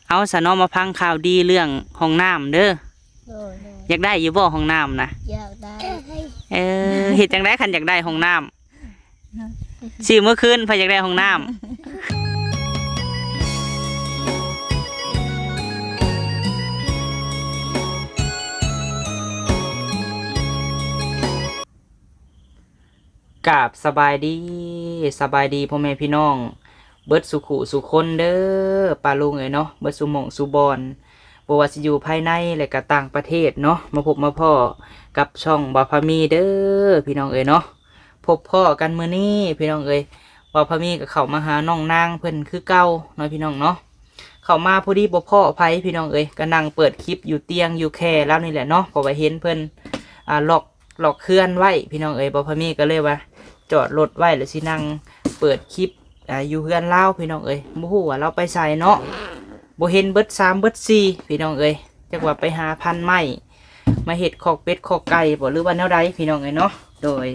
ເອົາຊະເນາະ ມາຟັງຂ່າວດີເລື່ອງຫ້ອງນ້ຳເດີ. ໂດຍ. ຢາກໄດ້ຢູ່ບໍ່ຫ້ອງນ້ຳນະ? ຢາກໄດ້. ເອີ ເຮັດຈັ່ງໃດຄັນຢາກໄດ້ຫ້ອງນ້ຳ? ຊື້ມື້ຄືນ ໃຜຢາກໄດ້ຫ້ອງນ້ຳ. ກາບສະບາຍດີ, ສະບາຍດີພໍ່ແມ່ພີ່ນ້ອງເບິດສູ່ຄູ່ສູ່ຄົນເດີ ປ້າລຸງເອີຍເນາະ, ເບິດສູ່ໝ່ອງສູ່ບ່ອນ, ບໍ່ວ່າຊິຢູ່ພາຍໃນ ແລະກະຕ່າງປະເທດເນາະ, ມາພົບມາພໍ້ກັບຊ່ອງບ່າວພາມີເດີ ພີ່ນ້ອງເອີຍເນາະ. ພົບພໍ້ກັນມື້ນີ້ ພີ່ນ້ອງເອີຍ, ບ່າວພາມີກໍເຂົ້າມາຫານ້ອງນາງເພິ່ນຄືເກົ່າເນາະ ພີ່ນ້ອງເນາະ. ເຂົ້າມາພໍດີບໍ່ພໍ້ໃຜ ພີ່ນ້ອງເອີຍ, ກໍນັ່ງເປີດຄລິບຢູ່ຕຽງຢູ່ແຄ່ລາວນີ້ແຫຼະເນາະ, ເພາະວ່າເຫັນເພິ່ນ ອ່າ ລັອກ ລັອກເຮືອນໄວ້ ພີ່ນ້ອງເອີຍ. ບ່າວພາມີກໍເລີຍວ່າຈອດລົດໄວ້ ແລ້ວຊິນັ່ງເປີດຄລິບ ອ່າ ຢູ່ເຮືອນລາວ ພີ່ນ້ອງເອີຍ. ບໍ່ຮູ້ວ່າລາວໄປໃສເນາະ, ບໍ່ເຫັນເບິດສາມເບິດສີ່ ພີ່ນ້ອງເອີຍ. ຈັກວ່າໄປຫາພັນໄມ້ມາເຮັດຄອກເປັດຄອກໄກ່ບໍ ຫຼືວ່າແນວໃດ ພີ່ນ້ອງເອີຍເນາະ. ໂດຍ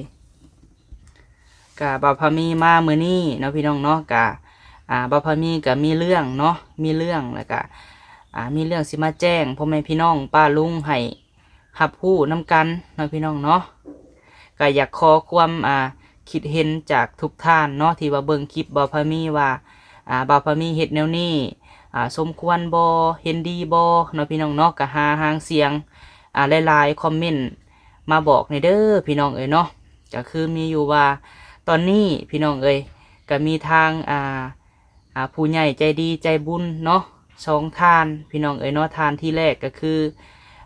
ກະບ່າວພາມີມາມື້ນີ້ເນາະ ພີ່ນ້ອງເນາະ, ກະ ອ່າ ບ່າວພາມີກະມີເລື່ອງເນາະ, ມີເລື່ອງ ແລ້ວກະ ອ່າ ມີເລື່ອງຊິມາແຈ້ງພໍ່ແມ່ພີ່ນ້ອງປ້າລຸງໃຫ້ຮັບຮູ້ນຳກັນເນາະ ພີ່ນ້ອງເນາະ. ກະຢາກຂໍຄວາມ ອ່າ ຄິດເຫັນຈາກທຸກທ່ານເນາະ ທີ່ວ່າເບິ່ງຄລິບບ່າວພາມີວ່າ ອ່າ ບ່າວພາມີເຮັດແນວນີ້ ອ່າ ສົມຄວນບໍ່ ເຫັນດີບໍ່ເນາະ ພີ່ນ້ອງເນາະ. ກະຫາຫາງສຽງ ອ່າ ຫຼາຍໆຄອມເມັນມາບອກແດ່ເດີ ພີ່ນ້ອງເອີຍເນາະ. ກະຄືມີຢູ່ວ່າຕອນນີ້ ພີ່ນ້ອງເອີຍ ກະມີທາງ ອ່າ ອ່າ ຜູ້ໃຫຍ່ໃຈດີໃຈບຸນເນາະ ສອງທ່ານ ພີ່ນ້ອງເອີຍເນາະ. ທ່ານທີແລກກໍຄື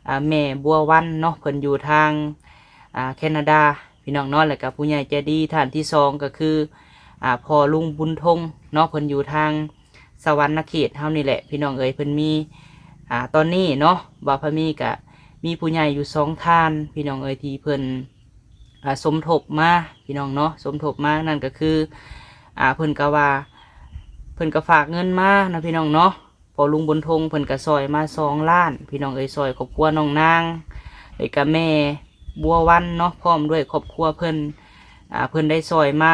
ອ່າ ແມ່ບົວວັນເນາະ, ເພິ່ນຢູ່ທາງ ອ່າ ແຄນາດາ ພີ່ນ້ອງເນາະ. ແລ້ວກໍຜູ້ໃຫຍ່ໃຈດີທ່ານທີສອງກໍຄື ອ່າ ພໍ່ລຸງບຸນທົງເນາະ, ເພິ່ນຢູ່ທາງສະຫວັນນະເຂດເຮົານີ້ແຫຼະ ພີ່ນ້ອງເອີຍ. ເພິ່ນມີ ອ່າ ຕອນນີ້ເນາະ ບ່າວພາມີກະມີຜູ້ໃຫຍ່ຢູ່ສອງທ່ານ ພີ່ນ້ອງເອີຍ ທີ່ເພິ່ນ ອ່າ ສົມທົບມາ ພີ່ນ້ອງເນາະ, ສົມທົບມານັ້ນກໍຄື ອ່າ ເພິ່ນກໍວ່າ ເພິ່ນກໍຝາກເງິນມາເນາະ ພີ່ນ້ອງເນາະ. ພໍ່ລຸງບຸນທົງເພິ່ນກໍຊ່ອຍມາສອງລ້ານ ພີ່ນ້ອງເອີຍ, ຊ່ອຍຄອບຄົວນ້ອງນາງ ແລ້ວກໍແມ່ບົວວັນເນາະ ພ້ອມດ້ວຍຄອບຄົວເພິ່ນ ອ່າ ເພິ່ນໄດ້ຊ່ອຍມາ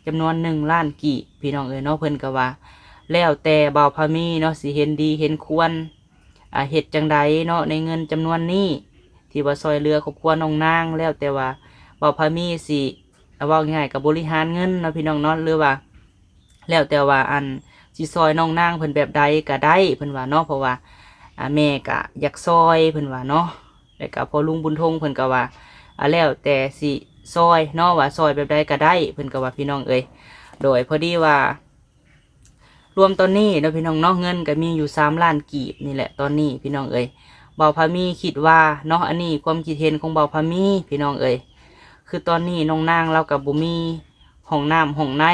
ຈຳນວນໜຶ່ງລ້ານກີບ ພີ່ນ້ອງເອີຍເນາະ. ເພິ່ນກໍວ່າແລ້ວແຕ່ບ່າວພາມີເນາະ ຊິເຫັນດີເຫັນຄວນ ອ່າ ເຮັດຈັ່ງໃດເນາະ ໃນເງິນຈຳນວນນີ້ ທີ່ວ່າຊ່ອຍເຫຼືອຄອບຄົວນ້ອງນາງ, ແລ້ວແຕ່ວ່າບ່າວພາມີຊິ ເວົ້າງ່າຍໆ ກໍບໍລິຫານເງິນເນາະ ພີ່ນ້ອງເນາະ, ຫຼືວ່າ ແລ້ວແຕ່ວ່າ ອັນ ຊິຊ່ອຍນ້ອງນາງເພິ່ນແບບໃດກໍໄດ້ ເພິ່ນວ່າເນາະ, ເພາະວ່າ ອ່າ ແມ່ກໍຢາກຊ່ອຍ ເພິ່ນວ່າເນາະ. ແລ້ວກໍພໍ່ລຸງບຸນທົງເພິ່ນກໍວ່າ ອ່າ ແລ້ວແຕ່ຊິຊ່ອຍເນາະ ວ່າຊ່ອຍແບບໃດກໍໄດ້ ເພິ່ນກໍວ່າ ພີ່ນ້ອງເອີຍ. ໂດຍ ພໍດີວ່າ ລວມຕອນນີ້ເນາະ ພີ່ນ້ອງເນາະ, ເງິນກໍມີຢູ່ສາມລ້ານກີບນີ້ແຫຼະ ຕອນນີ້ ພີ່ນ້ອງເອີຍ. ບ່າວພາມີຄິດວ່າເນາະ, ອັນນີ້ຄວາມຄິດເຫັນຂອງບ່າວພາມີ ພີ່ນ້ອງເອີຍ, ຄືຕອນນີ້ນ້ອງນາງລາວກໍບໍ່ມີຫ້ອງນ້ຳຫ້ອງໃນ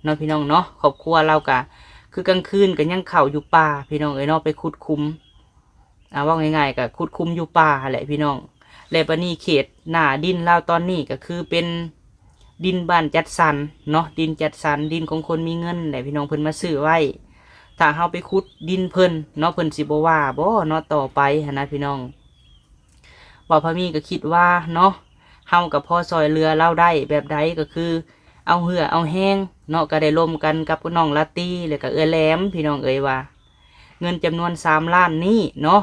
ເນາະ ພີ່ນ້ອງເນາະ. ຄອບຄົວລາວກໍຄືກາງຄືນກໍຍັງເຂົ້າຢູ່ປ່າ ພີ່ນ້ອງເອີຍເນາະ, ໄປຂຸດຂຸມ ອ່າ ເວົ້າງ່າຍໆ ກໍຂຸດຂຸມຢູ່ປ່າຫັ້ນແຫຼະ ພີ່ນ້ອງ. ແລະ ບາດນີ້ເຂດໜ້າດິນລາວຕອນນີ້ກໍຄືເປັນດິນບ້ານຈັດສັນເນາະ, ດິນຈັດສັນ, ດິນຂອງຄົນມີເງິນແຫຼະ ພີ່ນ້ອງ, ເພິ່ນມາຊື້ໄວ້. ຖ້າເຮົາໄປຂຸດດິນເພິ່ນເນາະ, ເພິ່ນຊິບໍ່ວ່າບໍ່ເນາະ ຕໍ່ໄປຫັ້ນນະ ພີ່ນ້ອງ. ບ່າວພາມີກໍຄິດວ່າເນາະ, ເຮົາກໍພໍຊ່ອຍເຫຼືອລາວໄດ້ແບບໃດ ກໍຄືເອົາເຫື່ອເອົາແຮງເນາະ, ກໍໄດ້ລົມກັນກັບນ້ອງລາຕີ ແລ້ວກໍເອື້ອຍແຫຼມ ພີ່ນ້ອງເອີຍ, ວ່າເງິນຈຳນວນສາມລ້ານນີ້ເນາະ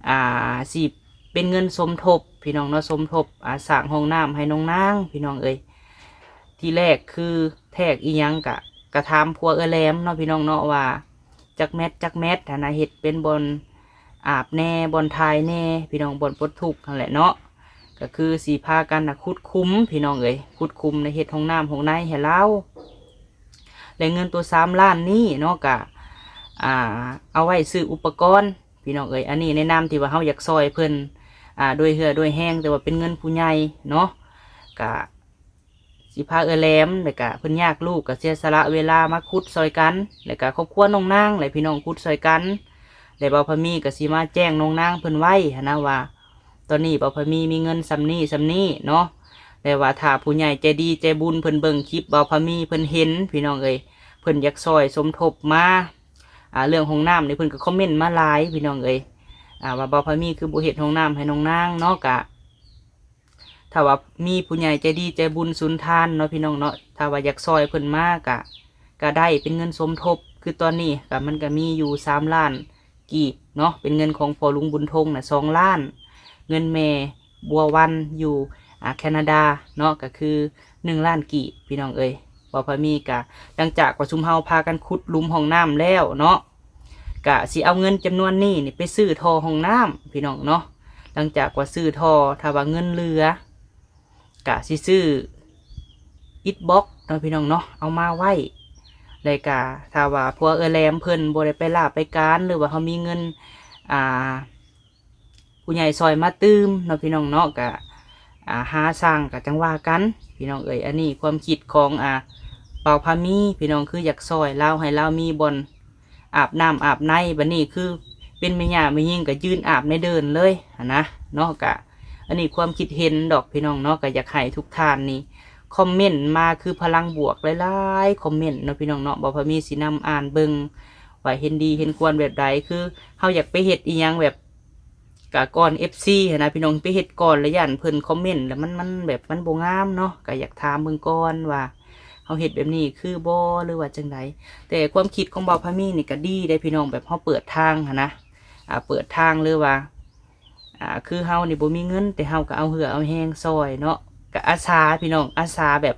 ອ່າ ຊິເປັນເງິນສົມທົບ ພີ່ນ້ອງເນາະ, ສົມທົບ ອ່າ ສ້າງຫ້ອງນ້ຳໃຫ້ນ້ອງນາງ ພີ່ນ້ອງເອີຍ. ທີແລກຄືແທກອີ່ຫຍັງກະ ກະຖາມຜົວເອື້ອຍແຫຼມເນາະ ພີ່ນ້ອງເນາະ ວ່າຈັກແມັດ ຈັກແມັດຫັ້ນນະ, ເຮັດເປັນບ່ອນອາບແດ່ ບ່ອນຖ່າຍແດ່ ພີ່ນ້ອງ, ບ່ອນປົດທຸກຫັ້ນແຫຼະເນາະ. ກະຄືຊິພາກັນນະຂຸດຂຸມ ພີ່ນ້ອງເອີຍ, ຂຸດຂຸມນະ ເຮັດຫ້ອງນ້ຳຫ້ອງໃນໃຫ້ລາວ. ແລະເງິນໂຕສາມລ້ານນີ້ເນາະ ກະ ອ່າ ເອົາໄວ້ຊື້ອຸປະກອນ ພີ່ນ້ອງເອີຍ. ອັນນີ້ໃນນາມທີ່ວ່າເຮົາຢາກຊ່ອຍເພິ່ນ ອ່າ ດ້ວຍເຫື່ອດ້ວຍແຮງ, ແຕ່ວ່າເປັນເງິນຜູ້ໃຫຍ່ເນາະ, ກະຊິພາເອື້ອຍແຫຼມ ແລ້ວກະເພິ່ນຍາກ ລູກກະເສຍສະຫຼະເວລາມາຂຸດຊ່ອຍກັນ, ແລ້ວກະຄອບຄົວນ້ອງນາງ ແລະ ພີ່ນ້ອງຂຸດຊ່ອຍກັນ. ແລະ ບ່າວພາມີກະຊິມາແຈ້ງນ້ອງນາງເພິ່ນໄວ້ຫັ້ນນະ ວ່າ ຕອນນີ້ບ່າວພາມີມີເງິນສ່ຳນີ້ສ່ຳນີ້ເນາະ, ແຕ່ວ່າຖ້າຜູ້ໃຫຍ່ໃຈດີໃຈບຸນເພິ່ນເບິ່ງຄລິບບ່າວພາມີ ເພິ່ນເຫັນ ພີ່ນ້ອງເອີຍ, ເພິ່ນຢາກຊ່ອຍສົມທົບມາ ອ່າ ເລື່ອງຫ້ອງນ້ຳນີ້ ເພິ່ນກໍຄອມເມັນມາຫຼາຍ ພີ່ນ້ອງເອີຍ, ອ່າ ວ່າບ່າວພາມີຄືບໍ່ເຮັດຫ້ອງນ້ຳໃຫ້ນ້ອງນາງເນາະ. ກະຖ້າວ່າມີຜູ້ໃຫຍ່ໃຈດີໃຈບຸນສຸນທານເນາະ ພີ່ນ້ອງເນາະ, ຖ້າວ່າຢາກຊ່ອຍເພິ່ນມາກະ ກະໄດ້ເປັນເງິນສົມທົບ ຄືຕອນນີ້ກໍ ມັນກໍມີຢູ່ສາມລ້ານກີບເນາະ ເປັນເງິນຂອງພໍ່ລຸງບຸນທົງນະສອງລ້ານ, ເງິນແມ່ບົວວັນຢູ່ ອ່າ ແຄນາດາເນາະ ກໍຄືໜຶ່ງລ້ານກີບ ພີ່ນ້ອງເອີຍ. ບ່າວພາມີກະ ຫຼັງຈາກວ່າຊຸມເຮົາພາກັນຂຸດຫຼຸມຫ້ອງນ້ຳແລ້ວເນາະ ກະຊິເອົາເງິນຈຳນວນນີ້ນີ້ໄປຊື້ທໍ່ຫ້ອງນ້ຳ ພີ່ນ້ອງເນາະ. ຫຼັງຈາກວ່າຊື້ທໍ່ ຖ້າວ່າເງິນເຫຼືອ ກະຊິຊື້ອິດບລັອກເນາະ ພີ່ນ້ອງເນາະ ເອົາມາໄວ້. ແລ້ວກະຖ້າວ່າພວກເອື້ອຍແຫຼມເພິ່ນບໍ່ໄດ້ໄປລາໄປການ ຫຼືວ່າເຮົາມີເງິນ ອ່າ ຜູ້ໃຫຍ່ຊ່ອຍມາຕື່ມເນາະ ພີ່ນ້ອງເນາະ ກະ ອ່າ ຫາຊ່າງກະຈັ່ງວ່າກັນ ພີ່ນ້ອງເອີຍ. ອັນນີ້ຄວາມຄິດຂອງ ອ່າ ບ່າວພາມີ ພີ່ນ້ອງ ຄືຢາກຊ່ອຍລາວ ໃຫ້ລາວມີບ່ອນອາບນ້ຳອາບໃນ. ບັດນີ້ຄືເປັນແມ່ຍ່າແມ່ຍິງກະຢືນອາບໃນເດີ່ນເລີຍຫັ້ນນະເນາະ. ກະ ອັນນີ້ຄວາມຄິດເຫັນດອກ ພີ່ນ້ອງເນາະ ກະຢາກໃຫ້ທຸກທ່ານນີ້ຄອມເມັນມາຄືພະລັງບວກຫຼາຍໆຄອມເມັນເນາະ ພີ່ນ້ອງເນາະ. ບ່າວພາມີຊິນຳອ່ານເບິ່ງວ່າເຫັນດີເຫັນຄວນແບບໃດ ຄືເຮົາຢາກໄປເຮັດອີ່ຫຍັງແບບ ກະກ່ອນເອັຟຊີຫັ້ນນະ ພີ່ນ້ອງ ໄປເຮັດກ່ອນ ແລ້ວຢ້ານເພິ່ນຄອມເມັນ ແລ້ວມັນ ມັນແບບມັນບໍ່ງາມເນາະ. ກະຢາກຖາມເບິ່ງກ່ອນວ່າເຮົາເຮັດແບບນີ້ຄືບໍ່ ຫຼືວ່າຈັ່ງໃດ. ແຕ່ຄວາມຄິດຂອງບ່າວພາມີນີ້ກະດີເດ້ ພີ່ນ້ອງ ແບບເຮົາເປີດທາງຫັ້ນນະ ອ່າ ເປີດທາງ ຫຼືວ່າ ອ່າ ຄືເຮົານີ້ບໍ່ມີເງິນ ແຕ່ເຮົາກໍເອົາເຫື່ອເອົາແຮງຊ່ອຍເນາະ ກໍອາສາ ພີ່ນ້ອງ ອາສາແບບ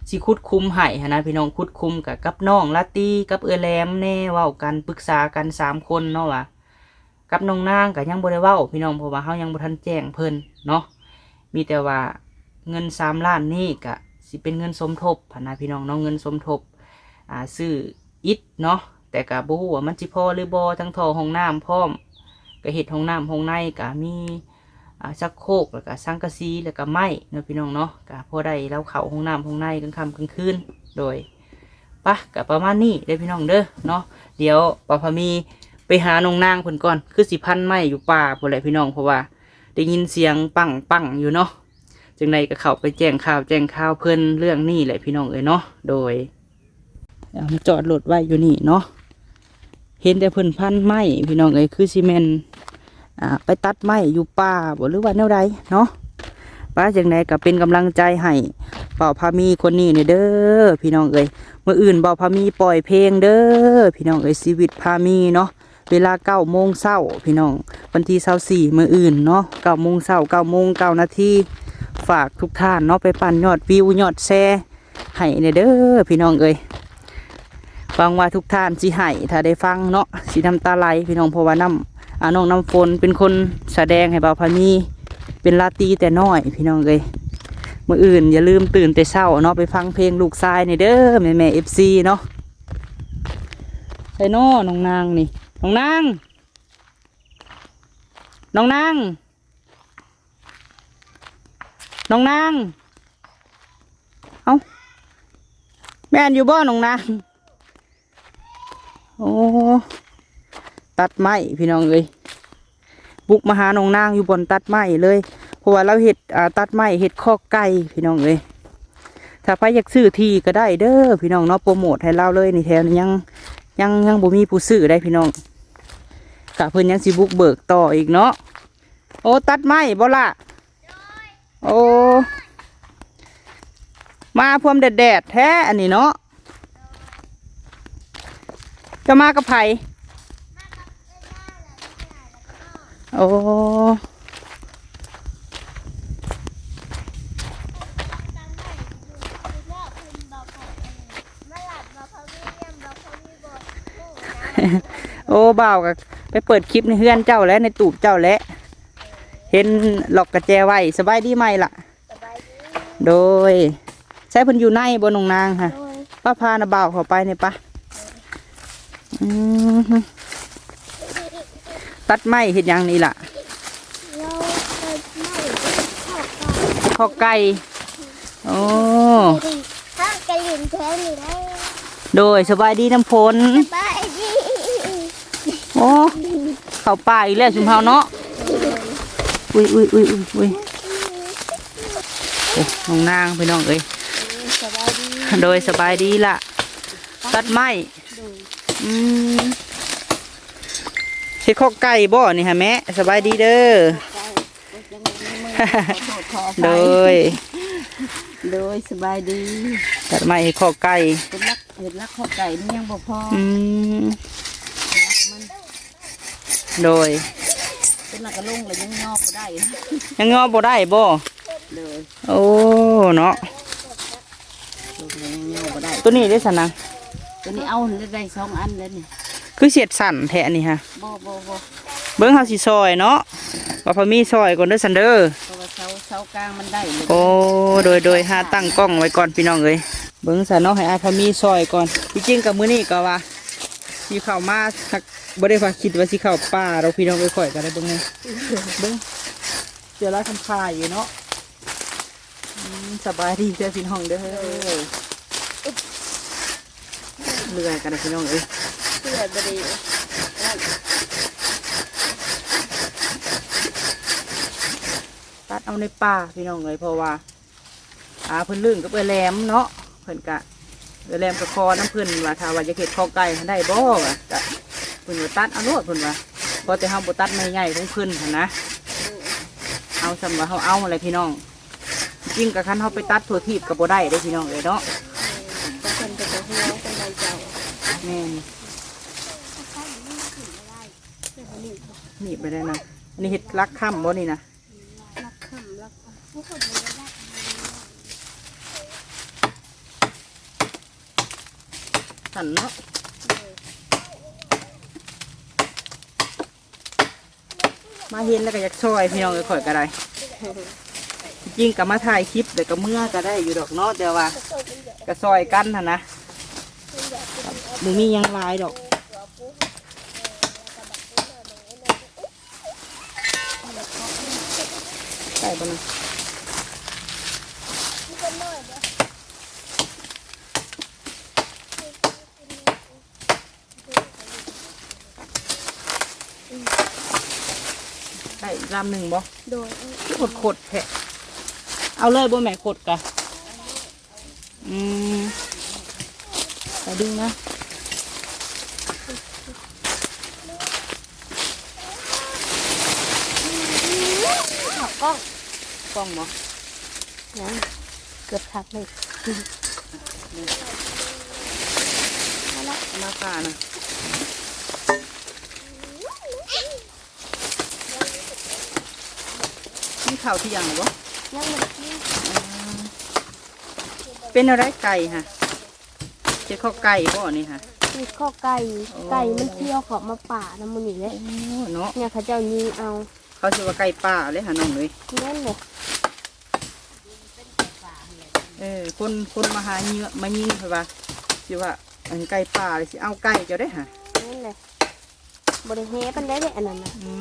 ຊິຂຸດຂຸມໃຫ້ຫັ້ນນະ ພີ່ນ້ອງ. ຂຸດຂຸມກໍກັບນ້ອງລາຕີ ກັບເອື້ອຍແຫຼມແດ່ ເວົ້າກັນປຶກສາກັນສາມຄົນເນາະ ວ່າ ກັບນ້ອງນາງກໍຍັງບໍ່ໄດ້ເວົ້າ ພີ່ນ້ອງ ເພາະວ່າເຮົາຍັງບໍ່ທັນແຈ້ງເພິ່ນເນາະ. ມີແຕ່ວ່າເງິນສາມລ້ານນີ້ກະຊິເປັນເງິນສົມທົບຫັ້ນນະ ພີ່ນ້ອງເນາະ ເງິນສົມທົບ ອ່າ ຊື້ອິດເນາະ ແຕ່ກະບໍ່ຮູ້ວ່າມັນຊິພໍຫຼືບໍ່ ທັງທໍ່ຫ້ອງນ້ຳພ້ອມ ກະເຮັດຫ້ອງນ້ຳຫ້ອງໃນ ກະມີ ອ່າ ຊັກໂຄກ ແລ້ວກະສັງກະສີ ແລ້ວກະໄມ້ເນາະ ພີ່ນ້ອງເນາະ ກະພໍໄດ້ລາວເຂົ້າຫ້ອງນ້ຳຫ້ອງໃນກາງຄ່ຳກາງຄືນ. ໂດຍ ປະ ກະປະມານນີ້ເດີ ພີ່ນ້ອງເດີເນາະ. ດຽວບ່າວພາມີໄປຫານ້ອງນາງເພິ່ນກ່ອນ ຄືຊິພັນໄມ້ຢູ່ປ່າພຸ້ນແຫຼະ ພີ່ນ້ອງ ເພາະວ່າໄດ້ຍິນສຽງປັ້ງໆຢູ່ເນາະ. ຈັ່ງໃດກໍເຂົ້າໄປແຈ້ງຂ່າວແຈ້ງຂ່າວເພິ່ນເລື່ອງນີ້ແຫຼະ ພີ່ນ້ອງເອີຍເນາະ. ໂດຍ ເອົາມາຈອດລົດໄວ້ຢູ່ນີ້ເນາະ ເຫັນແຕ່ເພິ່ນພັນໄມ້ ພີ່ນ້ອງເອີຍ ຄືຊິແມ່ນ ອ່າ ໄປຕັດໄມ້ຢູ່ປ່າບໍ ຫຼືວ່າແນວໃດເນາະ. ປະ ຈັ່ງໃດກໍເປັນກຳລັງໃຈໃຫ້ບ່າວພາມີຄົນນີ້ແດ່ເດີ ພີ່ນ້ອງເອີຍ. ມື້ອື່ນບ່າວພາມີປ່ອຍເພງເດີ ພີ່ນ້ອງເອີຍ ຊີວິດພາມີເນາະ ເວລາເກົ້າໂມງເຊົ້າ ພີ່ນ້ອງ ວັນທີຊາວສີ່ ມື້ອື່ນເນາະ ເກົ້າໂມງເຊົ້າ ເກົ້າໂມງເກົ້ານາທີ. ຝາກທຸກທ່ານເນາະ ໄປປັ່ນຍອດວິວຍອດແຊ ໃຫ້ແດ່ເດີພີ່ນ້ອງເອີຍ. ຫວັງວ່າທຸກທ່ານຊິໄຫ້ຖ້າໄດ້ຟັງເນາະ ຊິນ້ຳຕາໄຫຼພີ່ນ້ອງ ເພາະວ່ານ້ຳ ອາ ນ້ອງນ້ຳຝົນເປັນຄົນສະແດງໃຫ້ບ່າວພາມີເປັນລາຕີແຕ່ນ້ອຍພີ່ນ້ອງເອີຍ. ມື້ອື່ນຢ່າລືມຕື່ນແຕ່ເຊົ້າເນາະ ໄປຟັງເພງລູກຊາຍແດ່ເດີ ແມ່ໆ ເອັຟຊີ ເນາະ. ໃສນໍນ້ອງນາງນີ້ ນ້ອງນາງ ນ້ອງນາງ. ນ້ອງນາງ ເອົ້າ ແມ່ນຢູ່ບໍ່ນ້ອງນາງ? ໂອ້ ຕັດໄມ້ພີ່ນ້ອງເອີຍ ບຸກມາຫານ້ອງນາງຢູ່ບ່ອນຕັດໄມ້ເລີຍ ເພາະວ່າລາວເຮັດ ອ່າ ຕັດໄມ້ເຮັດຄອກໄກ່ພີ່ນ້ອງເອີຍ. ຖ້າໃຜຢາກຊື້ທີ່ກໍໄດ້ເດີພີ່ນ້ອງເນາະ ໂປຣໂມດໃຫ້ລາວເລີຍ. ນີ້ແຖວນີ້ຍັງ ຍັງ ຍັງບໍ່ມີຜູ້ຊື້ໄດ໋ພີ່ນ້ອງ ກະເພິ່ນຍັງຊິບຸກເບີກຕໍ່ອີກເນາະ. ໂອ້ ຕັດໄມ້ບໍ່ລະ? ໂອ້ ມາພວມແດດໆ ແທ້ອັນນີ້ເນາະ. ເຈົ້າມາກັບໃຜ? ໂອ້ ໂອ້ ບ່າວກໍໄປເປີດຄລິບໃນເຮືອນເຈົ້າແຫຼະ ໃນຕູບເຈົ້າແຫຼະ ເຫັນລັອກກະແຈໄວ້. ສະບາຍດີໃໝ່ລະ? ສະບາຍດີ. ໂດຍ ໃສເພິ່ນຢູ່ໃນບໍ່ນ້ອງນາງຫະ? ໂດຍ ປ້າພານະບ່າວເຂົ້າໄປນີ້ປະ. ອືມ ຕັດໄມ້ເຮັດຫຍັງນີ້ລະ? ເຮົາຕັດໄມ້ເຮັດຄອກໄກ່. ເຮັດຄອກໄກ່ ໂອ້ ເຮົາກະຫຼິ້ນແຖວນີ້ໄດ້. ໂດຍ ສະບາຍດີນ້ຳຝົນ. ສະບາຍດີ. ໂອ້ ເຂົ້າປ່າອີກແລ້ວຊຸມເຮົາເນາະ. ອຸ້ຍ ອຸ້ຍ ອຸ້ຍ ອຸ້ຍ ອຸ້ຍ. ໂອ້ ນ້ອງນາງພີ່ນ້ອງເອີຍ ສະບາຍດີ. ໂດຍ ສະບາຍດີລະ ຕັດໄມ້. ໂດຍ ອືມ ເຮັດຄອກໄກ່ບໍ່ນີ້ຫະແມ່? ສະບາຍດີເດີ. ໂດຍ ໂດຍ ສະບາຍດີ. ຕັດໄມ້ເຮັດຄອກໄກ່ ເປັນນັກ ເຮັດຫຼັກຂອງໄກ່ນີ້ຍັງບໍ່ພໍ. ອືມ ຫຼັກມັນ ໂດຍ ເປັນຫຼັກກະລົງແລ້ວຍັງຍໍບໍ່ໄດ້ ຍັງຍໍບໍ່ໄດ້ບໍ່? ໂດຍ ໂອ້ ເນາະ ລົງແລ້ວຍັງຍໍບໍ່ໄດ້. ໂຕນີ້ເດ້ຊັ້ນນະ? ໂຕນີ້ເອົາໄດ້ສອງອັນແລ້ວນີ້. ຄືສຽດສັ້ນແທ້ອັນນີ້ຮະ? ບໍ່ ບໍ່ ບໍ່. ເບິ່ງເຮົາຊິຊອຍເນາະ ວ່າພາມີຊອຍກ່ອນເດີຊັ້ນເດີ ເພາະວ່າເສົາ ເສົາກາງມັນໄດ້ແລ້ວ. ໂອ້ ໂດຍ ໂດຍ ຫາຕັ້ງກ້ອງໄວ້ກ່ອນພີ່ນ້ອງເອີຍ. ເບິ່ງຊັ້ນເນາະ ໃຫ້ອ້າຍພາມີຊອຍກ່ອນ. ທີ່ຈິງກໍມື້ນີ້ກໍວ່າຊິເຂົ້າມາ ບໍ່ໄດ້ວ່າຄິດວ່າຊິເຂົ້າປ່າດອກພີ່ນ້ອງເອີຍ. ຂ້ອຍກໍໄດ້ເບິ່ງ ເບິ່ງເສືອລາວຄຳຄາຍຢູ່ເນາະ. ອືມ ສະບາຍດີເດີພີ່ນ້ອງເດີ. ເລື່ອຍກັນນະພີ່ນ້ອງເອີຍ ເລື່ອຍບໍ່ດີ. ຕັດເອົາໃນປ່າພີ່ນ້ອງເອີຍ ເພາະວ່າ ອ່າ ເພິ່ນລຶ້ງກັບເອື້ອຍແຫຼມເນາະ ເພິ່ນກະ ເອື້ອຍແຫຼມກະຂໍນຳເພິ່ນວ່າ ຖ້າວ່າຢາກເຮັດຄອກໄກ່ຫັ້ນໄດ້ບໍ່ ວ່າ ກະ ເພິ່ນວ່າຕັດເອົາໂລດ ເພິ່ນວ່າ ພໍແຕ່ເຮົາບໍ່ຕັດໄມ້ໃຫຍ່ຂອງເພິ່ນຫັ້ນນະ. ເອົາສ່ຳວ່າເຮົາເອົາຫັ້ນແຫຼະພີ່ນ້ອງ. ຈິງກະຄັນເຮົາໄປຕັດທົ່ວທີບກະບໍ່ໄດ້ເດ້ພີ່ນ້ອງເອີຍເນາະ. ແມ່ນ ນີ້ໄປໄດ້ນະ. ອັນນີ້ເຮັດຫຼັກຄ້ຳບໍ່ນີ້ນະ? ຫຼັກຄ້ຳ ຫຼັກ ຫັ້ນເນາະ. ມາເຫັນແລ້ວກໍຢາກຊ່ອຍພີ່ນ້ອງເອີຍ ຂ້ອຍກໍໄດ້. ທີ່ຈິງກໍມາຖ່າຍຄລິບແລ້ວກໍເມືອກໍໄດ້ຢູ່ດອກເນາະ ແຕ່ວ່າກໍຊ່ອຍກັນຫັ້ນນະ ບໍ່ມີຫຍັງຫຼາຍດອກ. ໄດ້ບໍ່ນະ? ໄດ້ລຳໜຶ່ງບໍ່? ໂດຍ. ຄືຂົດໆແທ້. ເອົາເລີຍບໍ່ແມ່ ຂົດກະ? ອືມ ໄປດຶງມາ. ເຂົ້າກ້ອງ ກ້ອງບໍ່? ຍັງ ເກືອບທັບເລີຍ. ມາລະ ມາຂ້ານະ. ກິນເຂົ້າທ່ຽງແລ້ວບໍ່? ຍັງບໍ່ໄດ້ກິນ. ເປັນແນວໃດໄກ່ຫະ? ເຈັບຄໍໄກ່ບໍ່ນີ້ຫະ? ເຈັບຄໍໄກ່. ໂອ້ ໄກ່ມັນເທີ່ຽວເຂົ້າມາປ່ານຳມື້ນີ້ເດ້. ໂອ້ ເນາະ ເຂົາເຈົ້າຍິງເອົາ. ເຂົາຊິວ່າໄກ່ປ່າເດ້ຫະນ້ອງເອີຍ. ແມ່ນແຫຼະ. ເອີ ຄົນ ຄົນມາຫາເຫຍື່ອມາຍິງ ເພິ່ນວ່າ ຊິວ່າ ອັນ ໄກ່ປ່າ ຊິເອົາໄກ່ເຈົ້າເດ້ຫະ. ແມ່ນແຫຼະ. ບໍ່ໄດ້ແຮປານໃດເດ້ອັນນັ້ນນະ. ອືມ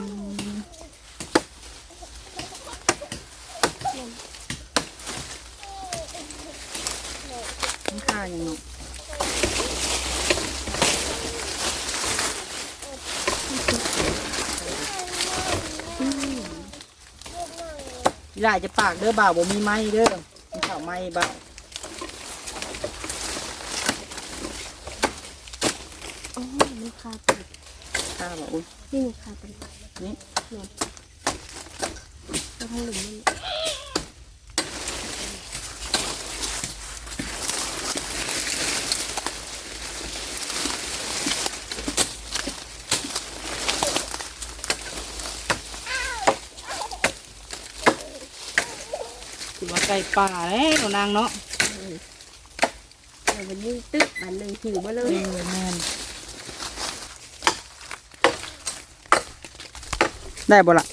ມັນຄາຫຍັງເນາະ? ອີຫຼ້າຈະປາກເດີ ບ່າວບໍ່ມີໄມ້ເດີ. ກິນເຂົ້າໃໝ່ບ່າວ. ໂອ້ຍ ມັນຄາຕິດ. ຄາບໍ່? ໂອ້ຍ ນີ້ຄາຕິດ. ນີ້ ແມ່ນ ເອົາທາງລຸ່ມມັນ. ຖືວ່າໄກ່ປ່າແລ້ວນາງເນາະ. ເອີ ແລ້ວມັນຍິງຕຶກບາດໜຶ່ງ ຫິວມາເລີຍ. ເອີ ແມ່ນ. ໄດ້ບໍ່ລະ?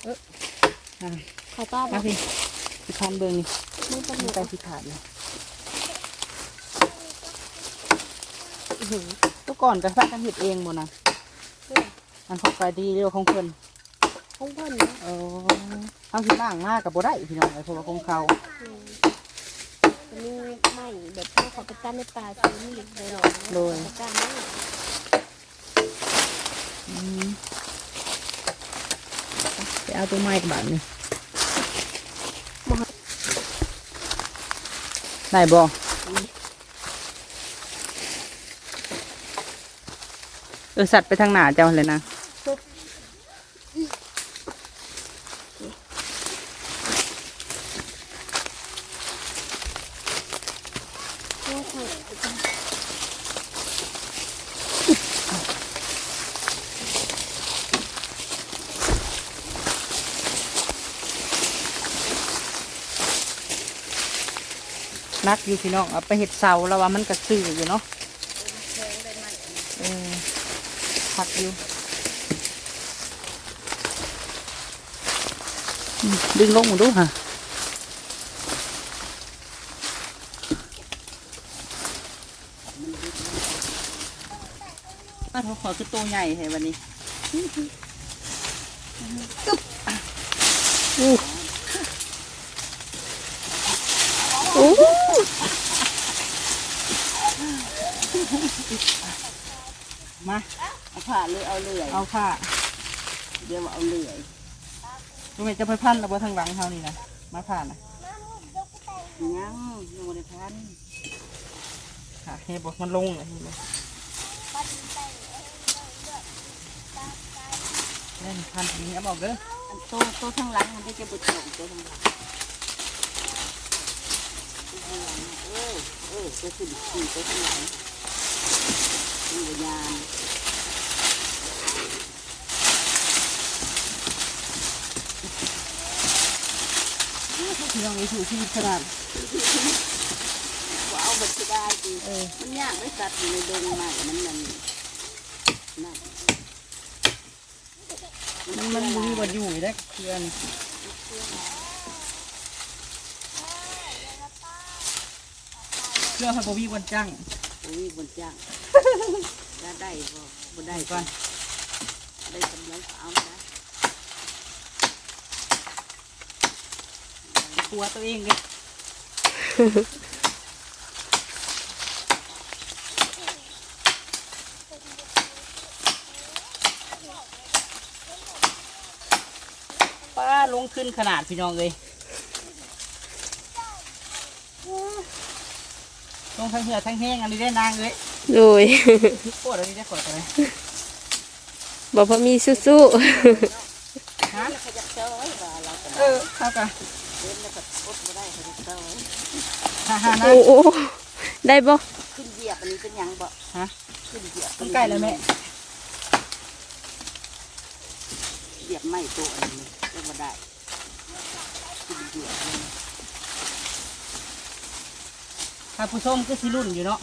ເອີ ອ່າ ເຂົ້າຕາບໍ່? ມາພີ້ ຊິພັນເບິ່ງນີ້ ມັນເປັນ ມັນໃກ້ຊິຂາດແລ້ວ. ອືຫື ແຕ່ກ່ອນກໍພາກັນເຮັດເອງບໍ່ນະ? ເອີ ອັນຂອງກາຍດີເດ້ ຂອງເພິ່ນ ຂອງເພິ່ນນະ. ເອີ ເຮົາຊິລ້າງມາກໍບໍ່ໄດ້ພີ່ນ້ອງເອີຍ ເພາະວ່າຂອງເຂົາ. ອືມ ກໍມີໄມ້ແບບເຂົາ ເຂົາໄປຕັດໃນປ່າ ຊິມີໄດ້ເນາະ. ໂດຍ ເຂົາກ້າໄມ້. ອືມ ໄປເອົາຕົວໃໝ່ບາດນີ້. ບໍ່ ຫາ ໄດ້ບໍ່? ເອີ ສັດໄປທາງໜ້າເຈົ້າຫັ້ນແຫຼະນາງ. ໜັກຢູ່ພີ່ນ້ອງ ເອົາໄປເຮັດເສົາ ລາວວ່າມັນກະຊື່ຢູ່ເນາະ. ເອີ ຄັກຢູ່. ດຶງລົງເບິ່ງດູຫາ. ປາດ ຂອງຂ້ອຍຄືໂຕໃຫຍ່ແທ້ບັດນີ້. ອື ໂອ້ ມາ ເອົາຜ້າເລີຍ ເອົາເລື່ອຍ ເອົາຜ້າ ດຽວເອົາເລື່ອຍ. ບໍ່ແມ່ນຈະໄປພັນແລ້ວບໍ່ ທາງຫຼັງເຮົານີ້ນະ ມາຜ່ານນະ? ຍັງ ຍັງບໍ່ໄດ້ພັນ. ຫາກແຮງບໍ່ ມັນລົງແລ້ວ ເຫັນບໍ່? ແມ່ນພັນດີ ເອົາອອກເດີ. ອັນໂຕ ໂຕທາງຫຼັງມັນໄດ້ ຈະບໍ່ຕອງໂຕທາງຫຼັງ. ເອີ ເອີ ໂຕຂຶ້ນ ໂຕທາງຫຼັງ ມັນບໍ່ຍາມ. ພີ່ນ້ອງເອີຍ ສູ້ຊີວິດຂະໜາດ ບໍ່ເອົາບັດຊິໄດ້ຕິ. ເອີ ມັນຍາກໄດ້ສັດຢູ່ໃນດົງໄມ້ ມັນນັ້ນ ນັ້ນ ມັນ ມັນບໍ່ມີບ່ອນຢູ່ເດ້ ເຄືອນີ້. ເພື່ອໃຫ້ບໍ່ມີບ່ອນຈັ້ງ ບໍ່ມີບ່ອນຈັ້ງ. ຈະໄດ້ບໍ່ ບໍ່ໄດ້ ໄດ້ກ່ອນ ໄດ້ກຳໄລກໍເອົາໄດ້ ຫົວໂຕເອງເດ້. ປ້າ ລົງທຶນຂະໜາດ ພີ່ນ້ອງເອີຍ. ລົງທັງເຫື່ອທັງແຮງອັນນີ້ເດ້ນາງເອີຍ. ໂດຍ ໂພດອັນນີ້ໄດ້ ຂ້ອຍກໍໄດ້ ບໍ່ພໍມີສູ້ໆ. ຮະ? ເອີ ເຮົາກະ ເຫັນແລ້ວກໍອົດບໍ່ໄດ້ ເຂົາຢາກເຊົາ. ຫາ ຫານາງ ໂອ້ ໂອ້ ໄດ້ບໍ່? ຂຶ້ນຢຽບອັນນີ້ເປັນຫຍັງບໍ່? ຮະ? ຂຶ້ນຢຽບ ມັນໃກ້ແລ້ວແມ່. ຢຽບໄມ້ໂຕອັນນີ້ຍັງບໍ່ໄດ້. ທ່ານຜູ້ຊົມຄືຊິລຸ້ນຢູ່ເນາະ.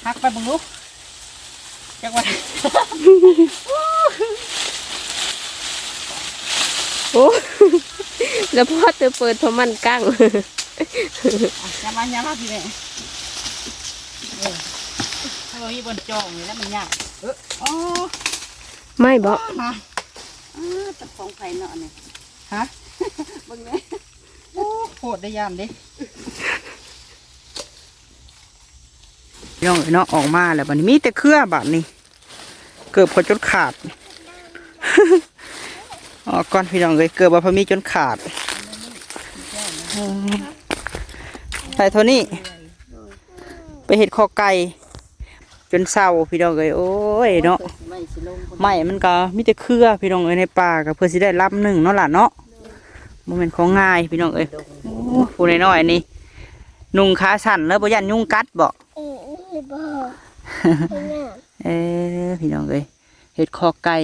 ຫັກໄປເບິ່ງດູ ຈັກວ່າ ໂອ້ ລະພໍແຕ່ເປີດພວກມັນກັ້ງ. ອ່ະ ຢ່າມາ ຢ່າມາພີ່ແມ່. ເອີ ຖ້າບໍ່ມີບ່ອນຈ່ອງນີ້ແຫຼະມັນຍາກ. ເອີ ອໍ ໄມ້ບໍ? ມາ ອ່າ ເຈົ້າຂອງໃຜເນາະອັນນີ້? ຮະ? ເບິ່ງແດ່. ໂອ້ ໂພດໄດ້ ຢ້ານເດ້. ພີ່ນ້ອງເອີຍເນາະ ອອກມາແລ້ວບັດນີ້ມີແຕ່ເຄືອ ບາດນີ້ເກີບຂ້ອຍຈົນຂາດ. ອອກກ່ອນພີ່ນ້ອງເອີຍ ເກີບວ່າພະມີຈົນຂາດ. ໄດ້ເທົ່ານີ້ ໄປເຮັດຂໍ້ໄກ່ຈົນເຊົາພີ່ນ້ອງເອີຍ. ໂອ້ຍເນາະ ໄມ້ມັນກໍມີແຕ່ເຄືອພີ່ນ້ອງເອີຍ ໃນປ່າກໍເພື່ອຊິໄດ້ລຳໜຶ່ງເນາະຫຼານເນາະ. ບໍ່ແມ່ນຂອງງ່າຍພີ່ນ້ອງເອີຍ. ໂອ້ ຜູ້ນ້ອຍໆນີ້ນຸ່ງຂາສັ້ນແລ້ວ ບໍ່ຢ້ານຍຸງກັດບໍ? ເອີ ບໍ່ ເອີ ພີ່ນ້ອງເອີຍ ເຮັດຄອກໄກ່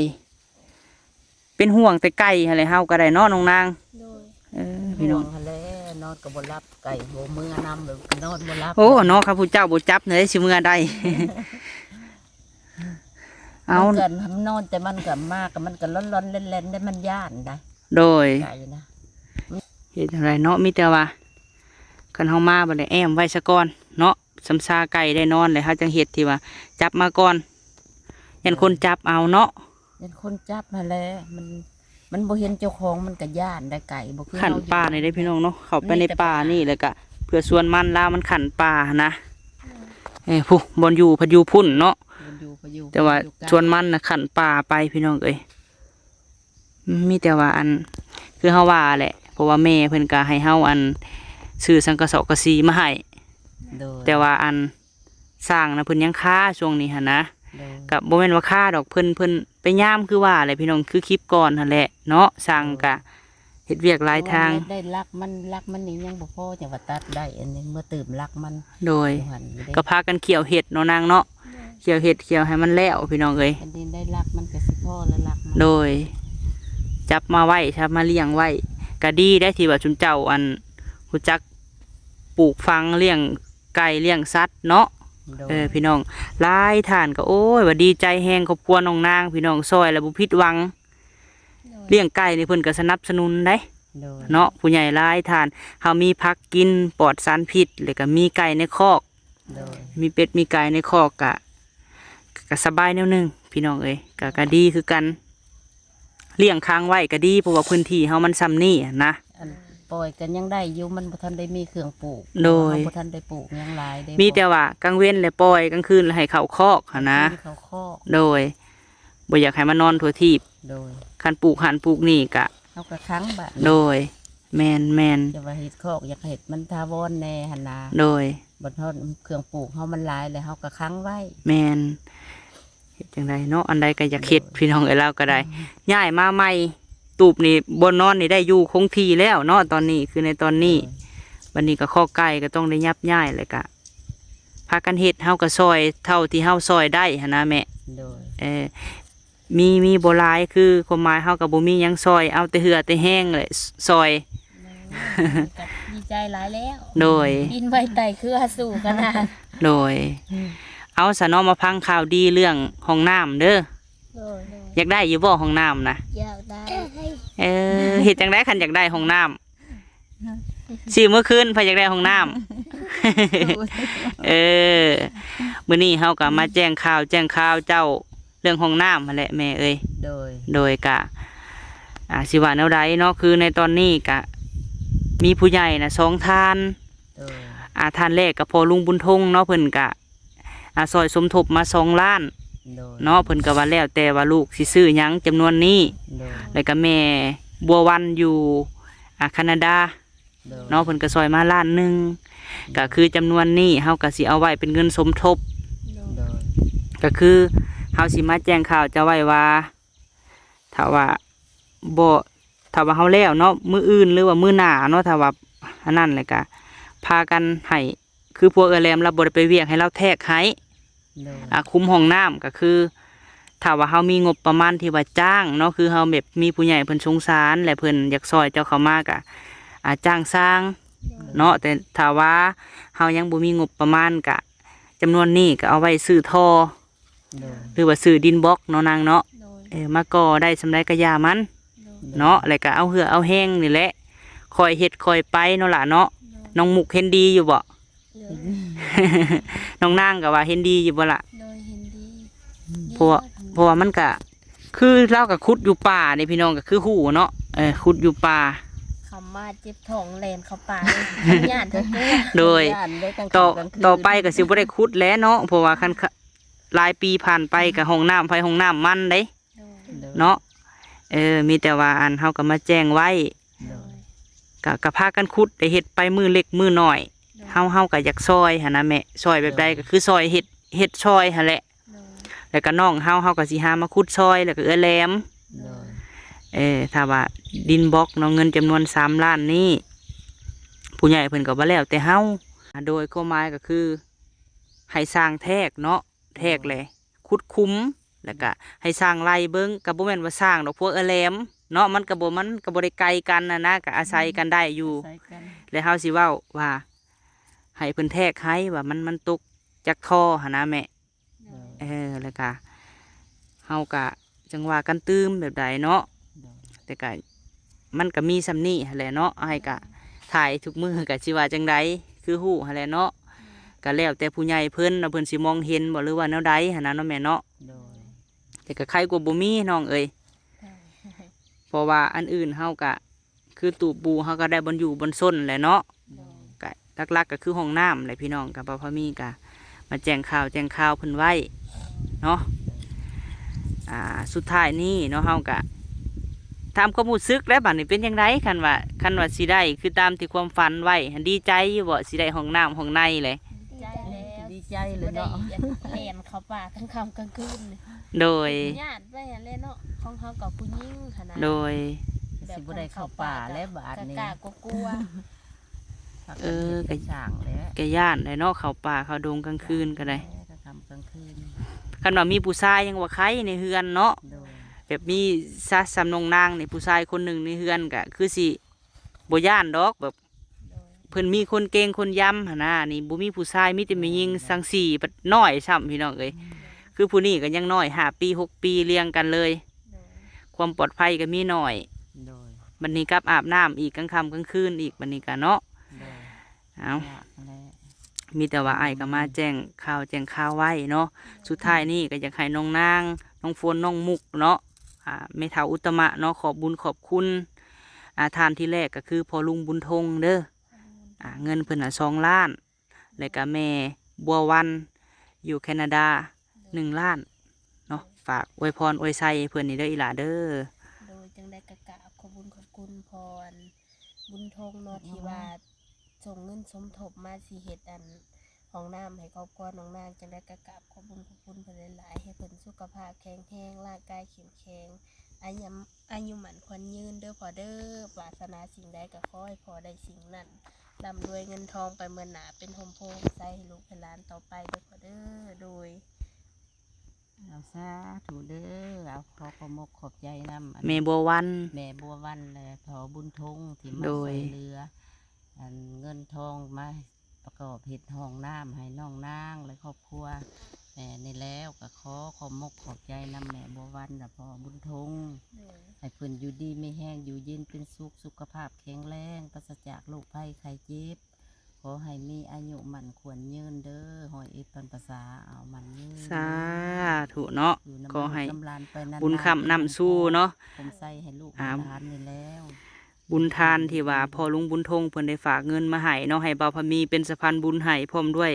ເປັນຫ່ວງແຕ່ໄກ່ຫັ້ນແຫຼະ ເຮົາກໍໄດ້ເນາະນ້ອງນາງ. ໂດຍ ເອີ ພີ່ນ້ອງ ຫ່ວງຫັ້ນແຫຼະ ນອນກໍບໍ່ຫຼັບ ໄກ່ບໍ່ເມືອນຳ ນອນບໍ່ຫຼັບ. ໂອ້ ເນາະ ຄັນຜູ້ເຈົ້າບໍ່ຈັບແນວໃດຊິເມືອໄດ້. ເອົາ ມັນກໍນອນ ແຕ່ມັນກໍມາ ກໍມັນກໍລອນໆແລ່ນໆໄດ້ ມັນຢ້ານໄດ໋. ໂດຍ ໄກ່ນະ ເຮັດຈັ່ງໃດເນາະ ມີແຕ່ວ່າຄັນເຮົາມາບັດນີ້ແອ້ມໄວ້ສາກ່ອນເນາະ ຊຳຊາໄກ່ໄດ້ນອນແລ້ວ ເຮົາຈັ່ງເຮັດທີ່ວ່າຈັບມາກ່ອນ ຢ້ານຄົນຈັບເອົາເນາະ. ຢ້ານຄົນຈັບຫັ້ນແຫຼະ ມັນ ມັນບໍ່ເຫັນເຈົ້າຂອງ ມັນກໍຢ້ານໄດ໋ ໄກ່ບໍ່ຄື ຂັນປ່ານີ້ເດ້ພີ່ນ້ອງເນາະ ເຂົ້າໄປໃນປ່ານີ້ແລ້ວກໍເພື່ອສວນມັນລາວ ມັນຂັນປ່າຫັ້ນນະ. ເອີ ຜູ້ບ່ອນຢູ່ເພິ່ນຢູ່ພຸ້ນເນາະ. ຢູ່ ບໍ່ຢູ່ ແຕ່ວ່າ ຢູ່ໄກ ສວນມັນນະຂັ້ນປ່າໄປພີ່ນ້ອງເອີຍ. ມີແຕ່ວ່າອັນ ຄືເຮົາວ່າແຫຼະ ເພາະວ່າແມ່ເພິ່ນກໍໃຫ້ເຮົາອັນ ຊື້ສັງກະສອບກະສີມາໃຫ້ ໂດຍ ແຕ່ວ່າອັນ ຊ່າງນະເພິ່ນຍັງຄາຊ່ວງນີ້ຫັ້ນນະ ໂດຍ ກໍບໍ່ແມ່ນວ່າຄາດອກ ເພິ່ນ ເພິ່ນໄປຍາມຄືວ່າແຫຼະພີ່ນ້ອງ ຄືຄລິບກ່ອນຫັ້ນແຫຼະເນາະ ຊ່າງ ໂດຍ ກໍເຮັດວຽກຫຼາຍທາງ ເພາະວ່າໄດ້ຫຼັກມັນ ຫຼັກມັນນີ້ຍັງບໍ່ພໍ ຈັ່ງວ່າຕັດໄດ້ ອັນນີ້ເມື່ອຕື່ມຫຼັກມັນ ໂດຍ ຢູ່ຫັ້ນຢູ່ເດ້ ກໍພາກັນຂ້ຽວເຮັດເນາະນາງເນາະ ໂດຍ ຂ້ຽວເຮັດຂ້ຽວໃຫ້ມັນແລ້ວພີ່ນ້ອງເອີຍ ອັນນີ້ໄດ້ຫຼັກມັນກໍຊິພໍລະຫຼັກມັນ ໂດຍ ຈັບມາໄວ້ ຈັບມາລ້ຽງໄວ້ ກໍດີໄດ໋ທີ່ວ່າຊຸມເຈົ້າອັນ ຮູ້ຈັກປູກຝັງລ້ຽງໄກ່ລ້ຽງສັດເນາະ ໂດຍ ເອີ ພີ່ນ້ອງ ຫຼາຍທ່ານກໍ ໂອ້ຍ ວ່າດີໃຈແຮງ ຄອບຄົວນ້ອງນາງ ພີ່ນ້ອງ ຊ່ອຍແລ້ວບໍ່ຜິດຫວັງ ໂດຍ ລ້ຽງໄກ່ນີ້ເພິ່ນກໍສະໜັບສະໜູນໄດ໋ ໂດຍ ເນາະ ຜູ້ໃຫຍ່ຫຼາຍທ່ານ ເຮົາມີຜັກກິນປອດສານພິດ ແລ້ວກໍມີໄກ່ໃນຄອກ ໂດຍ ມີເປັດມີໄກ່ໃນຄອກ ກະ ກະສະບາຍແນວໜຶ່ງພີ່ນ້ອງເອີຍ ກະ ກະດີຄືກັນ ລ້ຽງຂັງໄວ້ກໍດີ ເພາະວ່າພື້ນທີ່ເຮົາມັນຊ່ຳນີ້ຫັ້ນນະ ອັນປ່ອຍກໍຍັງໄດ້ຢູ່ ມັນບໍ່ທັນໄດ້ມີເຄື່ອງປູກ ໂດຍ ເຮົາບໍ່ທັນໄດ້ປູກຫຍັງຫຼາຍເດ້ ມີແຕ່ວ່າກາງເວັນແຫຼະປ່ອຍ ກາງຄືນແລ້ວໃຫ້ເຂົ້າຄອກຫັ້ນນະ ກາງຄືນເຂົ້າຄອກ ໂດຍ ບໍ່ຢາກໃຫ້ມານອນທົ່ວທີບ ໂດຍ ຄັນປູກຫັ້ນປູກນີ້ກະ ເຮົາກໍຂັງບາດນີ້ ໂດຍ ແມ່ນໆ ແຕ່ວ່າເຮັດຄອກ ຢາກເຮັດມັນຖາວອນແດ່ຫັ້ນນະ ໂດຍ ບັດຮອດເຄື່ອງປູກເຮົາມັນຫຼາຍແລ້ວ ເຮົາກໍຂັງໄວ້ ແມ່ນ ເຮັດຈັ່ງໃດເນາະ ອັນໃດກໍຢາກເຮັດ ໂດຍ ພີ່ນ້ອງເອີຍ ລາວກໍໄດ້ ອືມ ຍ້າຍມາໃໝ່ ຕູບນີ້ ບ່ອນນອນນີ້ໄດ້ຢູ່ຄົງທີ່ແລ້ວເນາະ ຕອນນີ້ ຄືໃນຕອນນີ້ ໂດຍ ບັດນີ້ກໍຄອກໄກ່ກໍຕ້ອງໄດ້ຍັບຍ້າຍ ແລ້ວກໍພາກັນເຮັດ ເຮົາກໍຊ່ອຍເທົ່າທີ່ເຮົາຊ່ອຍໄດ້ຫັ້ນນະແມ່ ໂດຍ ເອີ ມີ ມີບໍ່ຫຼາຍ ຄືຄວາມໝາຍເຮົາກໍບໍ່ມີຫຍັງຊ່ອຍ ເອົາແຕ່ເຫື່ອແຕ່ແຮງແຫຼະຊ່ອຍ ໂດຍ ກໍດີໃຈຫຼາຍແລ້ວ ໂດຍ ປິ່ນໄຫວໄຕ່ເຄືອສູ້ກັນນະ ໂດຍ ອືມ ເອົາຊະເນາະ ມາຟັງຂ່າວດີເລື່ອງຫ້ອງນ້ຳເດີ ໂດຍ ຢາກໄດ້ຢູ່ບໍ່ຫ້ອງນ້ຳນະ? ຢາກໄດ້ ເອີ ເຮັດຈັ່ງໃດຄັນຢາກໄດ້ຫ້ອງນ້ຳ? ຊິມື້ຄືນ ໃຜຢາກໄດ້ຫ້ອງນ້ຳ? ເອີ ມື້ນີ້ເຮົາກໍມາແຈ້ງຂ່າວ ແຈ້ງຂ່າວເຈົ້າ ເລື່ອງຫ້ອງນ້ຳຫັ້ນແຫຼະແມ່ເອີຍ ໂດຍ ໂດຍກະ ອ່າ ຊິວ່າແນວໃດເນາະ ຄືໃນຕອນນີ້ກະ ມີຜູ້ໃຫຍ່ນະສອງທ່ານ ໂດຍ ອ່າ ທ່ານແລກກໍພໍ່ລຸງບຸນທົງເນາະ ເພິ່ນກະ ອ່າ ຊ່ອຍສົມທົບມາສອງລ້ານ ໂດຍ ເນາະ ເພິ່ນກໍວ່າແລ້ວແຕ່ວ່າລູກຊິຊື້ຫຍັງຈຳນວນນີ້ ໂດຍ ແລ້ວກໍແມ່ບົວວັນຢູ່ ອ່າ ຄານາດາ ໂດຍ ເນາະ ເພິ່ນກໍຊ່ອຍມາລ້ານໜຶ່ງ ໂດຍ ກໍຄືຈຳນວນນີ້ເຮົາກໍຊິເອົາໄວ້ເປັນເງິນສົມທົບ ໂດຍ ໂດຍ ກໍຄືເຮົາຊິມາແຈ້ງຂ່າວເຈົ້າໄວ້ວ່າ ຖ້າວ່າບໍ່ ຖ້າວ່າເຮົາແລ້ວເນາະ ມື້ອື່ນ ຫຼືວ່າມື້ໜ້າເນາະ ຖ້າວ່າອັນນັ້ນ ແລ້ວກະພາກັນໃຫ້ ຄືພວກເອື້ອຍແຫຼມລາວບໍ່ໄດ້ໄປວຽກ ໃຫ້ລາວແທກໃຫ້ ໂດຍ ອ່າ ຄຸມຫ້ອງນ້ຳ ກໍຄື ຖ້າວ່າເຮົາມີງົບປະມານທີ່ວ່າຈ້າງເນາະ ຄືເຮົາແບບມີຜູ້ໃຫຍ່ເພິ່ນສົງສານ ແລະ ເພິ່ນຢາກຊ່ອຍເຈົ້າເຂົ້າມາ ກະ ອ່າ ຈ້າງຊ່າງ ໂດຍ ເນາະ ແຕ່ຖ້າວ່າເຮົາຍັງບໍ່ມີງົບປະມານ ກະ ຈຳນວນນີ້ກໍເອົາໄວ້ຊື້ທໍ່ ໂດຍ ຫຼືວ່າຊື້ດິນບລັອກເນາະນາງເນາະ ໂດຍ ເອີ ມາກໍ່ໄດ້ສ່ຳໃດກໍຢ່າມັນ ໂດຍ ເນາະ ແລ້ວກໍເອົາເຫື່ອເອົາແຮງນີ້ແຫຼະ ຄ່ອຍເຮັດຄ່ອຍໄປເນາະຫຼ້າເນາະ ໂດຍ ນ້ອງມຸກເຫັນດີຢູ່ບໍ່? ໂດຍ ນ້ອງນາງກໍວ່າເຫັນດີຢູ່ບໍ່ລະ? ໂດຍ ເຫັນດີ ເພາະວ່າ ເພາະວ່າມັນກະ ຄືລາວກໍຂຸດຢູ່ປ່າເດ້ພີ່ນ້ອງ ກໍຄືຮູ້ເນາະ ເອີ ຂຸດຢູ່ປ່າ ເຂົາມາເຈັບທ້ອງແລ່ນເຂົ້າປ່າເລີຍ ທັງຢ້ານທັງກົວ ໂດຍ ຢ້ານເລີຍ ກາງ ຕໍ່ ກາງຄືນ ຕໍ່ໄປກໍຊິບໍ່ໄດ້ຂຸດແລ້ວເນາະ ເພາະວ່າຄັນ ຫຼາຍປີຜ່ານໄປກໍຫ້ອງນ້ຳໃຜຫ້ອງນ້ຳມັນເດ້ ໂດຍ ໂດຍ ເນາະ ເອີ ມີແຕ່ວ່າອັນເຮົາກໍມາແຈ້ງໄວ້ ໂດຍ ກໍ ກໍພາກັນຂຸດໄດ້ເຮັດໄປມື້ເລັກມື້ນ້ອຍ ໂດຍ ເຮົາ ເຮົາກໍຢາກຊ່ອຍຫັ້ນນະແມ່ ຊ່ອຍແບບໃດ ໂດຍ ກໍຄືຊ່ອຍເຮັດ ເຮັດຊ່ອຍຫັ້ນແຫຼະ ໂດຍ ແລ້ວກໍນ້ອງເຮົາ ເຮົາກໍຊິຫາມາຂຸດຊ່ອຍ ແລ້ວກໍເອື້ອຍແຫຼມ ໂດຍ ເອີ ຖ້າວ່າດິນບລັອກເນາະ ເງິນຈຳນວນສາມລ້ານນີ້ ຜູ້ໃຫຍ່ເພິ່ນກໍວ່າແລ້ວແຕ່ເຮົາ ໂດຍຄວາມໝາຍກໍຄືໃຫ້ຊ່າງແທກເນາະ ແທກແຫຼະ ໂດຍ ຂຸດຂຸມ ແລ້ວກະໃຫ້ຊ່າງໄລ່ເບິ່ງ ກະບໍ່ແມ່ນວ່າຊ່າງດອກ ພວກເອື້ອຍແຫຼມເນາະ ມັນກະບໍ່ ມັນກະບໍ່ໄດ້ໄກກັນຫັ້ນນະ ກະອາໄສກັນໄດ້ຢູ່ ອາໄສກັນ ແລ້ວເຮົາຊິເວົ້າວ່າ ໃຫ້ເພິ່ນແທກໃຫ້ວ່າມັນ ມັນຕົກຈັກທໍ່ຫັ້ນນະແມ່ ໂດຍ ເອີ ແລ້ວກະເຮົາກະຈັ່ງວ່າກັນຕື່ມແບບໃດເນາະ ໂດຍ ແຕ່ກະ ມັນກະມີສ່ຳນີ້ຫັ້ນແຫຼະເນາະ ອ້າຍກະຖ່າຍທຸກມື້ກະຊິວ່າຈັ່ງໃດ ຄືຮູ້ຫັ້ນແຫຼະເນາະ ໂດຍ ກະແລ້ວແຕ່ຜູ້ໃຫຍ່ເພິ່ນວ່າເພິ່ນຊິມອງເຫັນບໍ່ ຫຼືວ່າແນວໃດຫັ້ນນະເນາະແມ່ເນາະ ໂດຍ ແຕ່ກະໄຄກວ່າບໍ່ມີນ້ອງເອີຍ ໂດຍ ເພາະວ່າອັນອື່ນເຮົາກະ ຄືຕູບບູເຮົາກໍໄດ້ບ່ອນຢູ່ບ່ອນຊົນແຫຼະເນາະ ໂດຍ ກະຫຼັກໆກໍຄືຫ້ອງນ້ຳແຫຼະພີ່ນ້ອງ ກະບໍ່ພໍມີກະມາແຈ້ງຂ່າວແຈ້ງຂ່າວເພິ່ນໄວ້ ເນາະ. ອ່າ ສຸດທ້າຍນີ້ເນາະ ເຮົາກະຖາມຄວາມຮູ້ສຶກແຫຼະ ບາດນີ້ເປັນຈັ່ງໃດ? ຄັນວ່າ ຄັນວ່າຊິໄດ້ຄືຕາມທີ່ຄວາມຝັນໄວ້ຫັ້ນ ດີໃຈຢູ່ບໍ່? ຊິໄດ້ຫ້ອງນ້ຳຫ້ອງໃນແຫຼະ. ດີໃຈແລ້ວ ດີໃຈເລີຍເນາະ ຊິບໍ່ໄດ້ແລ່ນເຂົ້າປ່າກາງຄ່ຳກາງຄືນ. ໂດຍ ຍາດໄວ້ຫັ້ນແຫຼະເນາະ ຂອງເຮົາກໍຜູ້ຍິງຫັ້ນນະ. ໂດຍ ແບບ ຊິບໍ່ໄດ້ເຂົ້າປ່າແລ້ວບາດນີ້ ກໍກ້າໆກົວໆ. ເອີ ກໍ ກໍຢ້ານແຫຼະເນາະ ເຂົ້າປ່າເຂົ້າດົງກາງຄືນກໍໄດ້ ກາງຄ່ຳກາງຄືນ. ຄັນວ່າມີຜູ້ຊາຍຍັງວ່າໄຄໃນເຮືອນເນາະ. ໂດຍ ແບບມີຊະ ສ່ຳນ້ອງນາງນີ້ ຜູ້ຊາຍຄົນໜຶ່ງໃນເຮືອນກໍຄືຊິບໍ່ຢ້ານດອກ ແບບ ໂດຍ ເພິ່ນມີຄົນເກັ່ງຄົນຢຳຫັ້ນນາ. ນີ້ບໍ່ມີຜູ້ຊາຍ ມີແຕ່ແມ່ຍິງ. ແມ່ນ ສັງສີບັດນ້ອຍຊ້ຳ ພີ່ນ້ອງເອີຍ. ອືມ ຄືຜູ້ນີ້ກໍຍັງນ້ອຍ ຫ້າປີ ຫົກປີລຽງກັນເລີຍ. ໂດຍ ຄວາມປອດໄພກໍມີໜ້ອຍ. ໂດຍ ບັດນີ້ກັບອາບນ້ຳອີກກາງຄ່ຳກາງຄືນອີກ ບັດນີ້ກະເນາະ. ໂດຍ ເອົາ ຍາກແຫຼະ ມີແຕ່ວ່າອ້າຍກໍມາແຈ້ງຂ່າວແຈ້ງຂ່າວໄວ້ເນາະ. ສຸດທ້າຍນີ້ກໍຢາກໃຫ້ນ້ອງນາງ ນ້ອງຝົນ ນ້ອງມຸກເນາະ ອ່າ ແມ່ເຖົ້າອຸດຕະມະເນາະ ຂອບບຸນຂອບຄຸນ ອ່າ ທ່ານທີ່ແລກກໍຄືພໍ່ລຸງບຸນທົງເດີ ອ່າ ເງິນເພິ່ນນະ ສອງລ້ານ ແລ້ວກະແມ່ບົວວັນຢູ່ແຄນາດາ ໜຶ່ງລ້ານເນາະ. ຝາກອວຍພອນອວຍໄຊໃຫ້ເພິ່ນນີ້ເດີອີ່ຫຼ້າເດີ. ໂດຍ ຈັ່ງໃດກໍກາບຂອບບຸນຂອບຄຸນພໍ່ບຸນທົງເນາະ ທີ່ວ່າສົ່ງເງິນສົມທົບມາຊິເຮັດອັນຫ້ອງນ້ຳໃຫ້ຄອບຄົວນ້ອງນາງ. ຈັ່ງໃດກໍກາບຂອບບຸນຂອບຄຸນເພິ່ນຫຼາຍໆ ໃຫ້ເພິ່ນສຸຂະພາບແຂງແຮງ ຮ່າງກາຍເຂັ້ມແຂງ ອາຍຸໝັ້ນຂວັນຍືນເດີພໍ່ເດີ. ປາດຖະໜາສິ່ງໃດກໍຂໍໃຫ້ພໍ່ໄດ້ສິ່ງນັ້ນ ລ່ຳລວຍເງິນທອງໄປເມືອໜ້າ ເປັນຮົ່ມໂພຮົ່ມໄຊໃຫ້ລູກໃຫ້ຫຼານຕໍ່ໄປເດີພໍ່ເດີ. ໂດຍ ເອົາ ສາທຸເດີ. ເອົາ ຂໍຂອບມົກຂອບໃຈນຳ ແມ່ບົວວັນ ແມ່ບົວວັນ ແລະ ພໍ່ບຸນທົງ ທີ່ມາ ໂດຍ ຊ່ວຍເຫຼືອ ອັນເງິນທອງມາປະກອບເຮັດຫ້ອງນ້ຳໃຫ້ນ້ອງນາງ ແລະ ຄອບຄົວແມ່ນີ້ແລ້ວ. ກໍຂໍຂອບມົກຂອບໃຈນຳແມ່ບົວວັນ ແລະ ພໍ່ບຸນທົງ ໂດຍ ໃຫ້ເພິ່ນຢູ່ດີມີແຮງ ຢູ່ເຢັນເປັນສຸກ ສຸຂະພາບແຂງແຮງ ປາສະຈາກໂລກໄພໄຂ້ເຈັບ. ຂໍໃຫ້ມີອາຍຸໝັ້ນຂວັນຍືນເດີ ຮ້ອຍເອັດພັນພາສາ ເອົາໝັ້ນຍືນ. ສາທຸເນາະ. ຢູ່ນຳ ຂໍໃຫ້ ນຳລູກນຳຫຼານໄປນານໆ ບຸນຄ້ຳນ້ຳຊູເນາະ ຄວາມໃສໃຫ້ລູກ ອ່າ ໃຫ້ຫຼານນີ້ແລ້ວ. ບຸນທານທີ່ວ່າພໍ່ລຸງບຸນທົງເພິ່ນໄດ້ຝາກເງິນມາໃຫ້ເນາະ ໃຫ້ບ່າວພາມີເປັນສະພານບຸນໃຫ້ ພ້ອມດ້ວຍ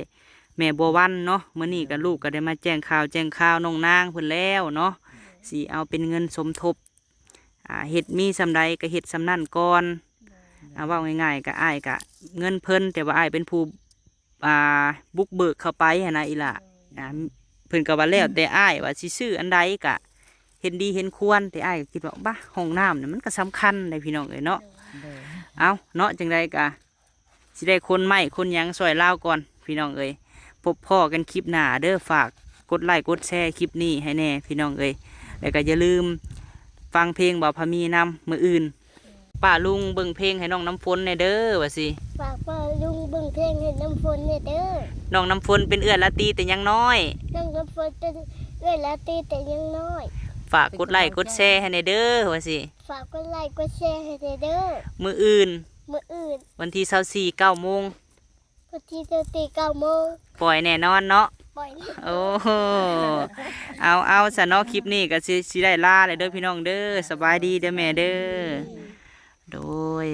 ແມ່ບົວວັນເນາະ. ມື້ນີ້ກໍລູກກໍໄດ້ມາແຈ້ງຂ່າວແຈ້ງຄາວນ້ອງນາງເພິ່ນແລ້ວເນາະ ຊິເອົາເປັນເງິນສົມທົບ ອ່າ ເຮັດມີສ່ຳໃດກໍເຮັດສ່ຳນັ້ນກ່ອນ. ໂດຍ ອ່າ ເວົ້າງ່າຍໆ ກໍອ້າຍກໍເງິນເພິ່ນ ແຕ່ວ່າອ້າຍເປັນຜູ້ ອ່າ ບຸກເບີກເຂົ້າໄປຫັ້ນນະອີ່ຫຼ້າ. ໂດຍ ອ່າ ເພິ່ນກໍວ່າແລ້ວແຕ່ອ້າຍວ່າຊິຊື້ອັນໃດກໍເຫັນດີເຫັນຄວນ ແຕ່ອ້າຍກໍຄິດວ່າ ບາ ຫ້ອງນ້ຳນີ້ມັນກໍສຳຄັນເດ້ພີ່ນ້ອງເອີຍເນາະ. ໂດຍ ເອົາເນາະ ຈັ່ງໃດກໍ ຊິໄດ້ຂົນໄມ້ຂົນຫຍັງຊ່ອຍລາວກ່ອນພີ່ນ້ອງເອີຍ. ພົບພໍ້ກັນຄລິບໜ້າເດີ. ຝາກກົດໄລກົດແຊຄລິບນີ້ໃຫ້ແດ່ພີ່ນ້ອງເອີຍ ແລ້ວກໍຢ່າລືມຟັງເພງບ່າວພາມີນຳມື້ອື່ນ. ປ້າລຸງເບິ່ງເພງໃຫ້ນ້ອງນ້ຳຝົນແດ່ເດີ ວ່າຊິ. ຝາກປ້າລຸງເບິ່ງເພງໃຫ້ນ້ຳຝົນແດ່ເດີ. ນ້ອງນ້ຳຝົນເປັນເອື້ອຍລາຕີແຕ່ຍັງນ້ອຍ. ນ້ອງນ້ຳຝົນເປັນເອື້ອຍລາຕີແຕ່ຍັງນ້ອຍ. ຝາກກົດໄລກົດແຊໃຫ້ແດ່ເດີ ວ່າຊິ. ຝາກກົດໄລກົດແຊໃຫ້ແດ່ເດີ. ມື້ອື່ນ ມື້ອື່ນ ວັນທີຊາວສີ່ ເກົ້າໂມງ. ວັນທີຊາວສີ່ ເກົ້າໂມງ. ປ່ອຍແນ່ນອນເນາະ. ປ່ອຍແນ່ນອນ. ໂອ້ໂຫ ເອົາ ເອົາ ຊະເນາະ ຄລິບນີ້ກໍຊິ ຊິໄດ້ລາແລ້ວເດີພີ່ນ້ອງເດີ. ສະບາຍດີເດີແມ່ເດີ. ໂດຍ